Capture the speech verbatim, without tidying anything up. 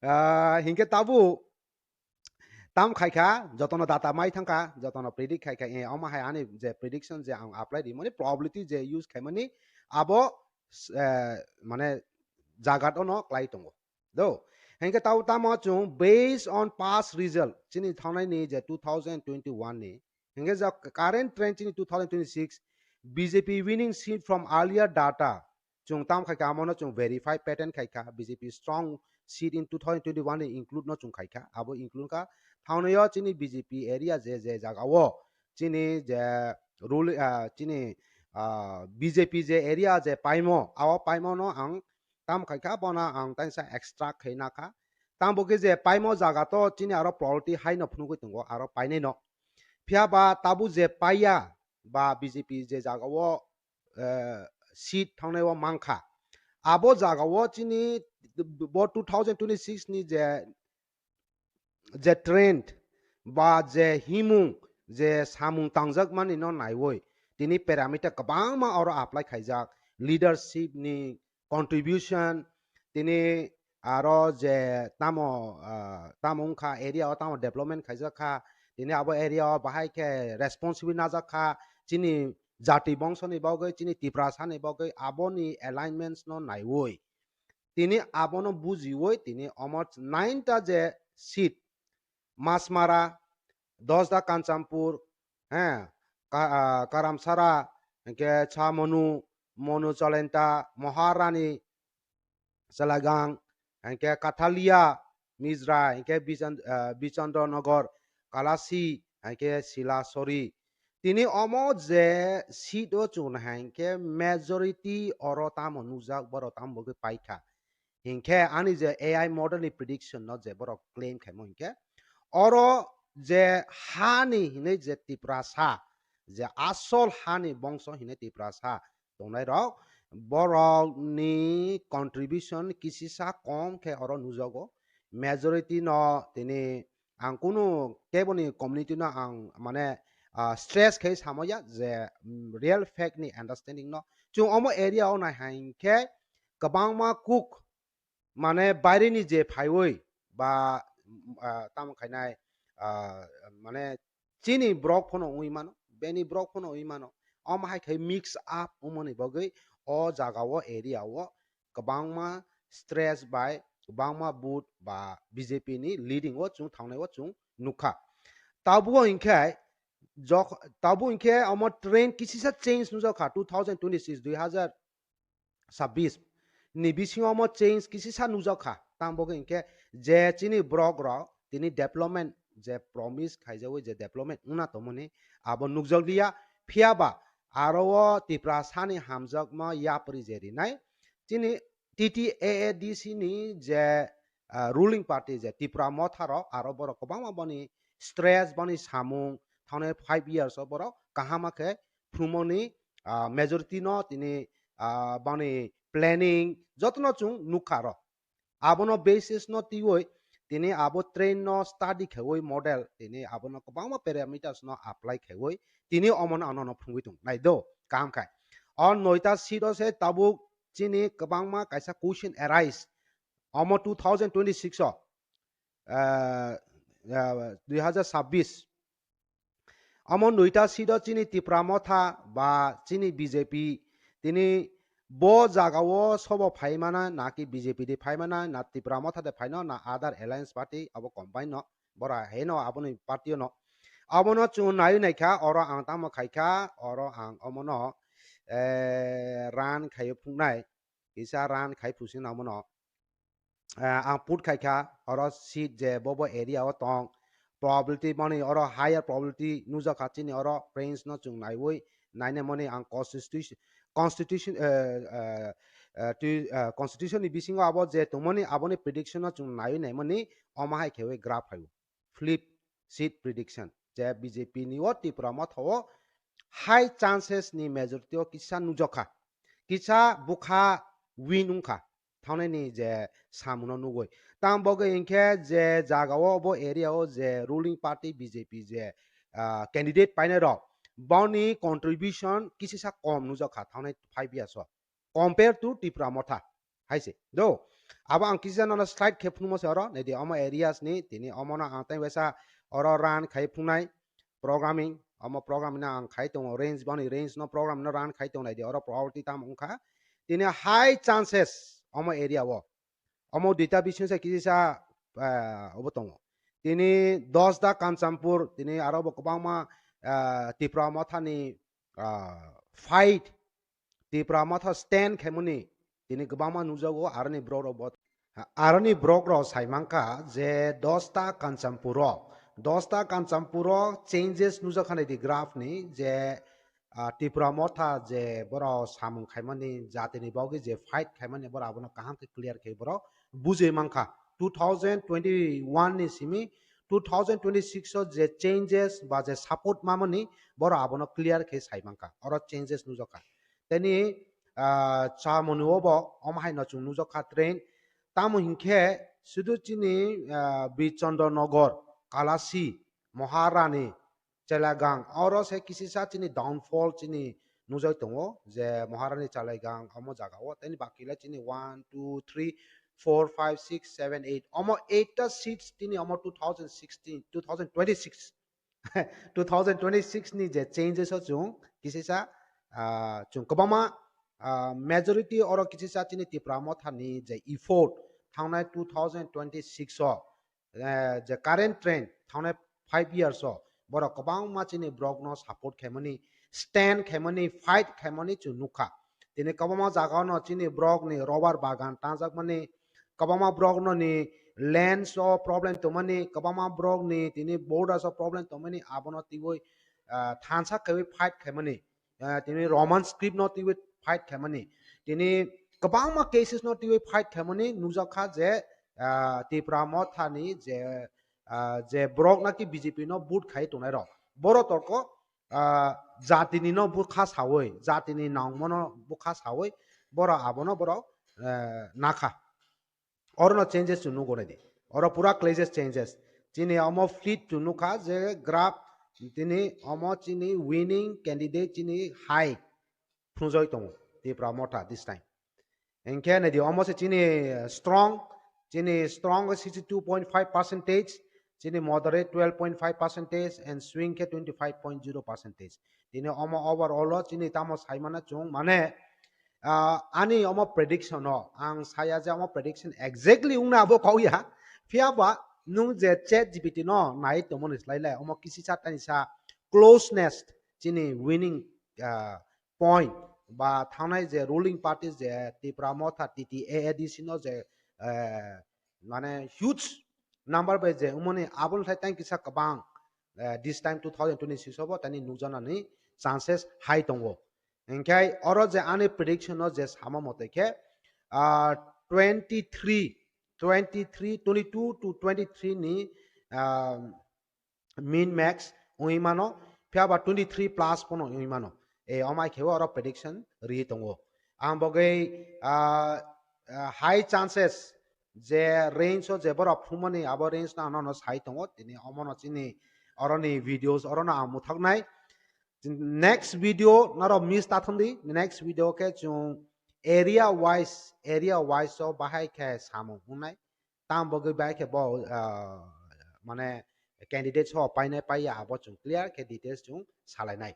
Ah, hinkhe tabuk tam khaikha, jotono data mai thangkha, jotono predict khaikha, eh, omo hai ani je prediction je ang apply rimani, probability je use khaimani, abo, eh, mane jagat ono klai tongo. Do, hinkhe tau tamo chwng based on past result, chini thangnai ni je two thousand twenty-one ni, hinkhe je current trend chini two thousand twenty-six, B J P winning seat from earlier data, chwng tam khaikha, amono chwng verify pattern khaikha, B J P strong seat in two thousand twenty-one ni include no chwng khaikha, abo include kha thaunio chini B J P area je je jaga o chini je rule, ah, chini, ah, B J P je area je paimo, abo paimo no ang tam khaikha, bono ang taisa extract khai nakha. Tambo khe je paimo jaga to chini aro probability hai no phunugwi tongo, aro painai no. Phiya ba tabuk je paiya ba B J P je jaga o, eh, seat thangnai o mankha. Abo jaga o chini bo two thousand twenty-six ni je, je trend ba je himung, je samung tangjak mani no naiwi tini parameter kwbangma oro apply khaijak, leadership ni contribution, tini aro je tamo, ah, tamo wngkha area o tamo development khaijak kha, tini abo area o bahai khe responsible najak kha, chini jati bongso ni bagwi, chini Tiprasa ni bagwi aboni alignments no naiwi, tini abono bujiwi tini omo nine ta je seat, Masmara, Dosda Kanchanpur, he, Ka-, ah, Karamsara, hinkhe Chamonu, Monu Cholenta, Moharani, Chalagang, hinkhe Kathalia, Mijra, hinkhe Bichan-, ah, Bichandranagar, Kalasi, hinkhe Silasori. Tini omo je seat o chwng nai hinkhe majority oro tamo nukjak, borok tamo bagwi paikha. Hinkhe ani je A I model ni prediction no je borok claim khaimo hinkhe, oro je hani hinwi je Tiprasa, je asol hani bongso hinwi Tiprasa tongnai rok, borok ni contribution kisisa kom khe oro nukjago. Majority no tini ang kunu keboni community no ang mane, ah, stress khe samaya je, mm, real fact ni understanding no. Chwng omo area o nai hinkhe kwbangma kuk mane baireni je phaiwi ba, ah, tamo khainai, ah, mane chini borok phano wngwi mano, beni borok phano wngwi mano. Omo hai khai mix up wngmani bagwi o jaga o area o kwbangma stress bai kwbangma vote ba B J P ni leading o chwng thangnai o chwng nukha. Tabuk hinkhe jok-, tabuk hinkhe omo trend kisisa change nukjakha two thousand twenty-six, dui hazar sabbish ni bisingo omo change kisisa nukjakha. Tamo hinkhe je chini borok rok tini development je promise khaijawi je development wngna tongmani abo nukjakliya. Phiya ba aro o Tiprasa ni hamjakma yapri je rinai chini T T A A D C ni je, ah, ruling party je Tipra Motha rok aro borok kwbangma boni stress boni samung thangnai five years o borok kaham khe phrumoni, ah, majority no tini, ah, boni planning jotono chwng nukha rok. Abono basis no twiwi tini abo trend no study khaiwi model tini abono kwbangma parameters no apply khaiwi tini omono ano no phungwi tong nai do kam khai. O noita seat o se tabuk chini kwbangma kaisa question arise. Omo two thousand twenty-six o, ah, ah, dui hazar sabbish. Omo noita seat o chini Tipra Motha ba chini B J P tini bo jaga o sobo phai mana na ki B J P de phai mana na Tipra Motha de phai no na other alliance party abo combine no bora he no aboni party no. Abono chwng nai nai kha oro ang tamo khai kha oro ang omono, eh, run khai phungnai kisa run khai phusin omono. Ah, ang put khai kha, oro seat je bo bo area o tong, probability mani oro higher probability nujak kha chini oro range no chwng naiwi, naina mani ang constitution, constitution, eh, eh, eh, twi, eh, constitution ni bisingo abo je tongmani aboni prediction no chwng naiwi naimani omo hai khewi graph hai o. Flip seat prediction je B J P ni o Tipra Motha o high chances ni majority o kisa nujak kha, kisa bukha win wngkha. Thangnani je samuno nugwi. Tang bo khe hinkhe je jaga o bo area o je ruling party B J P je, ah, candidate painai rok boni contribution kisisa kom nujak kha thangnai five years o compare to Tipra Motha hai se do. Abo ang kisa nono slide khe phunukmo se oro, naidi omo areas ni, tini omo no ang tei waisa oro run khai phunai programming, omo programming no ang khai tongo, range boni range no programming no run khai tongo, naidi oro probability tamo wngkha. Tini high chances omo area o, omo duita bising se kisa, ah, obo tongo. Tini Dosda Kanchanpur, tini aro bo kwbangma, ah, Tipra Motha ni, ah, fight, Tipra Motha stand khaimani tini kwbangma nukjago, aroni borok rok bo, aroni borok rok sai mankha je Dosda Kanchanpur o, Dosda Kanchanpur o changes nukjak kha naidi graph ni je, ah, Tipra Motha je borok samung khaimani, jatini bagwi je fight khaimani, borok abono kaham khe clear khe borok bujui mankha. Two thousand twenty-one ni simi two thousand twenty-six o je changes ba je support mamani, borok abono clear khe sai mankha. Oro changes nukjak kha. Teni, ah, chamoni obo omo hai no chwng nukjak kha trend. Tamo hinkhe sudu chini, ah, Birchandra Nagar, Kalasi, Maharani, Chelagang, oro se kisisa chini downfall chini nukjagwi tongo, je Maharani Chelagang omo jaga o, teni bakile chini one, two, three, four, five, six, seven, eight, omo eight ta seats tini omo two thousand sixteen, two thousand twenty-six, two thousand twenty-six ni je changes o chwng kisisa, ah, chwng kwbangma, ah, majority oro kisisa chini Tipra Motha ni je effort thangnai two thousand twenty-six o, eh, je current trend thangnai five years o borok kwbangma chini borok no support khaimani, stand khaimani, fight khaimani chwng nukha. Tini kwbangma jaga no chini borok ni rubber bagan tangjak mani, kwbangma borok no ni lands o problem tongmani, kwbangma borok ni tini borders o problem tongmani, abono twiwi, ah, thansa kaiwi fight khaimani, ah, tini Roman script no twiwi fight khaimani, tini kwbangma cases no twiwi fight khaimani nukjak kha je, ah, Tipra Motha ni je, ah, je borok naki B J P no vote khai tongnai rok, boro torko, ah, jatini no bwkha sawi, jatini nangmano bwkha sawi, borok abono borok, eh, nakha. Oro no changes chwng nugo naidi. Oro pura clashes changes. Chini omo fleet chwng nukha je graph tini omo chini winning candidate chini high phunujagwi tongo Tipra Motha this time. Hinkhe naidi omo se chini, eh, strong, chini strong sixty-two point five percentage, chini moderate twelve point five percentage, and swing khe twenty-five point zero percentage. Tini omo overall o chini tamo saimano chwng mane, ah, ani omo prediction o ang saya je omo prediction exactly wngna abo kok ya, phiya ba nwng je Chat G P T no nai tongmani slai le omo kisi sa tani sa closeness chini winning, ah, point ba thangnai je ruling party je Tipra Motha T T A A D C no je, eh, mane huge number bai je umoni aboni thai tang kisa kwbang, eh, this time two thousand twenty-six obo tani nukjaknani chances hai tongo. Hinkhe oro je ani prediction no je sama mote khe, ah, twenty-three, twenty-three, twenty-two to twenty-three ni, ah, min max wngwi mano, phiya ba twenty-three plus pono wngwi mano. E omai khe oro prediction ri tongo. Ang bagwi, ah, ah, high chances je range o je borok phumani abo range no ano no sai tongo, tini omono chini oroni videos orono ang muthaknai. Next video norok miss ta thangdi, next video khe chwng area wise, area wise o bahai khe samung wngnai. Tam bagwi bahai khe bo, ah, mane candidate so painai paiya abo chwng clear khe details chwng salainai.